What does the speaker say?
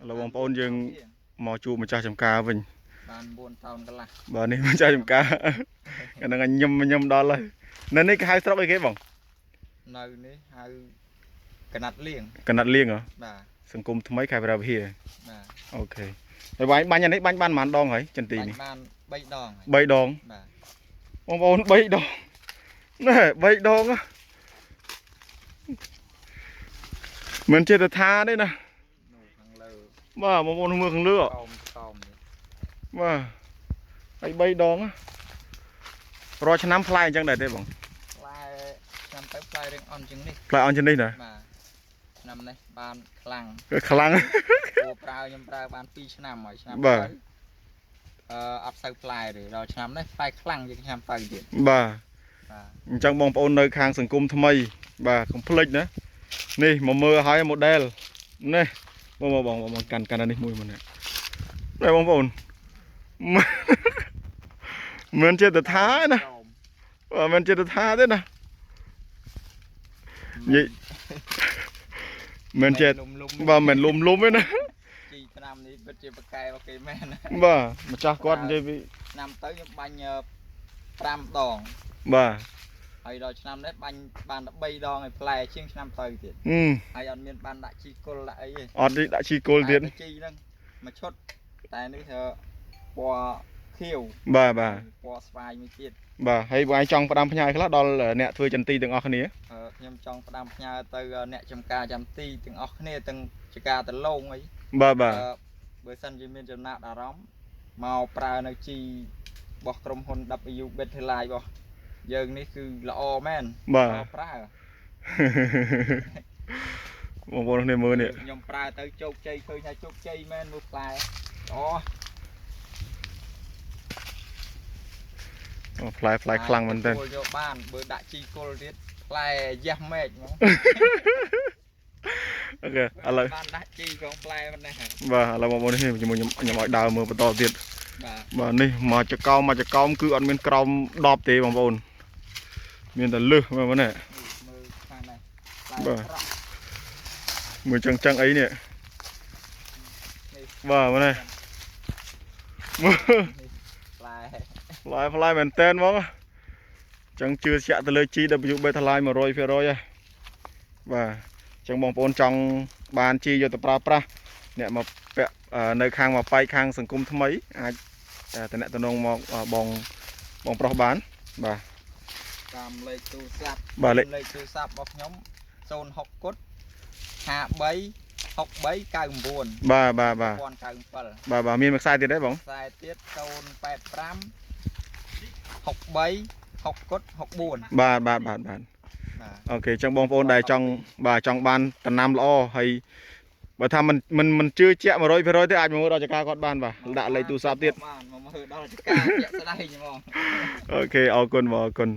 ឥឡូវបងប្អូនយើងមកជួបម្ចាស់ចំការវិញ បាន4តោនកន្លះ បាទនេះម្ចាស់ចំការ កាលហ្នឹងញឹមញឹមដល់ហើយនៅនេះគេហៅស្រុកអីគេបង នៅនេះហៅកណាត់លៀង កណាត់លៀងហ៎ បាទ សង្គមថ្មីខេត្តព្រះវិហារ បាទ OK ហើយបាញ់បាញ់អានេះបាញ់បានប៉ុន្មានដងហើយចន្ទីនេះ បាញ់បាន3ដងហើយ 3ដង បាទ បងប្អូន3ដងណែ3ដងហ៎មិនចេះតែថាទេណា នោះខាងលើ បាទបងប្អូនមើលខាងលើ កោមកោមនេះ បាទហើយ3ដងហ៎រាល់ឆ្នាំផ្លែអញ្ចឹងដែរទេបង ផ្លែឆ្នាំទៅផ្លែរឿងអន់ជាងនេះ ផ្លែអន់ជាងនេះណា បាទឆ្នាំនេះបានខ្លាំង គឺខ្លាំង ព្រោះប្រើខ្ញុំប្រើបាន2ឆ្នាំហើយឆ្នាំ បាទ ទៅអឺអត់សូវផ្លែទេដល់ឆ្នាំនេះផ្លែខ្លាំងជាងឆ្នាំទៅទៀត បាទ បាទ អញ្ចឹងបងប្អូននៅខាងសង្គមថ្មី បាទកុំភ្លេចណានេះមកមើលឲ្យ model នេះបងបងបងកាន់កាន់អានេះមួយមកនេះនេះបងប្អូន មិនចេះតែថាទេណា ក្រោម បាទមិនចេះតែថាទេណានិយាយមិនចេះ លុំលុំ បាទមិនលុំលុំទេណា ជីឆ្នាំនេះពិតជាប្រកែរបស់គេមែនណា បាទម្ចាស់គាត់និយាយពី ឆ្នាំទៅខ្ញុំបាញ់5ដង បាទ ហើយដល់ឆ្នាំនេះបាញ់បាន13ដងហើយផ្លែជាងឆ្នាំទៅទៀត អឺ ហើយអត់មានបានដាក់ជីគល់ដាក់អីទេ អត់ទេដាក់ជីគល់ទៀត តែជីហ្នឹងមួយឈុតតែនេះគឺពណ៌ខៀវ បាទបាទ ពណ៌ស្វាយមួយទៀត បាទហើយបងឯងចង់ផ្ដាំផ្ញើខ្លះដល់អ្នកធ្វើចន្ទីទាំងអស់គ្នា អឺខ្ញុំចង់ផ្ដាំផ្ញើទៅអ្នកចំការចាំទីទាំងអស់គ្នាទាំងចការតលងអី បាទបាទ អឺបើសិនជាមានចំណាប់អារម្មណ៍មកប្រើនៅជីរបស់ក្រុមហ៊ុន W Betterlife របស់យើងនេះគឺល្អមែន បាទ ល្អប្រើ បងប្អូនគ្នាមើលនេះ ខ្ញុំប្រើទៅជោគជ័យឃើញថាជោគជ័យមែនមើលផ្លែល្អ អូផ្លែផ្លែខ្លាំងមែនទែន គល់យកបានបើដាក់ជីគល់ទៀតផ្លែយ៉ាស់មែកហ្មង OK ឥឡូវ បានដាក់ជីក្នុងផ្លែប៉ុណ្ណេះហើយ បាទឥឡូវបងប្អូននេះខ្ញុំខ្ញុំខ្ញុំឲ្យដើរមើលបន្តទៀត បាទ បាទនេះមកចកោមមកចកោមគឺអត់មានក្រោម10ទេបងប្អូនមានតែលឹះមើលមើលនេះ នេះមើលខាងនេះផ្លែ បាទ ប្រក់ មើលចឹងចឹងអីនេះបាទមើលនេះមើល ផ្លែ ផ្លែផ្លែមែនតើហ្មងចឹងជឿជាក់ទៅលើ GW Betterline 100%ហើយបាទចឹងបងប្អូនចង់បានជីយកទៅប្រើប្រាស់អ្នកមកពាក់នៅខាងមកបែកខាងសង្គមថ្មីអាចតំណតំណងមកបងបងប្រុសបានបាទ តាមលេខទូរស័ព្ទ បាទលេខ លេខទូរស័ព្ទរបស់ខ្ញុំ06គុត53 63 99 បាទបាទបាទ 1097 បាទបាទមានមួយខ្សែទៀតទេបង ខ្សែទៀត085 63 6គុត64 បាទបាទបាទបាទ បាទ OK ចឹងបងប្អូនដែលចង់បាទចង់បានតំណាំល្អហើយបើថាមិនមិនមិនជឿជាក់100%ទេអាចមកមើលដល់ចការគាត់បានបាទដាក់លេខទូរស័ព្ទទៀត បានមកមើលដល់ចការជាក់ស្ដែងហ្មង OK អរគុណបងអរគុណ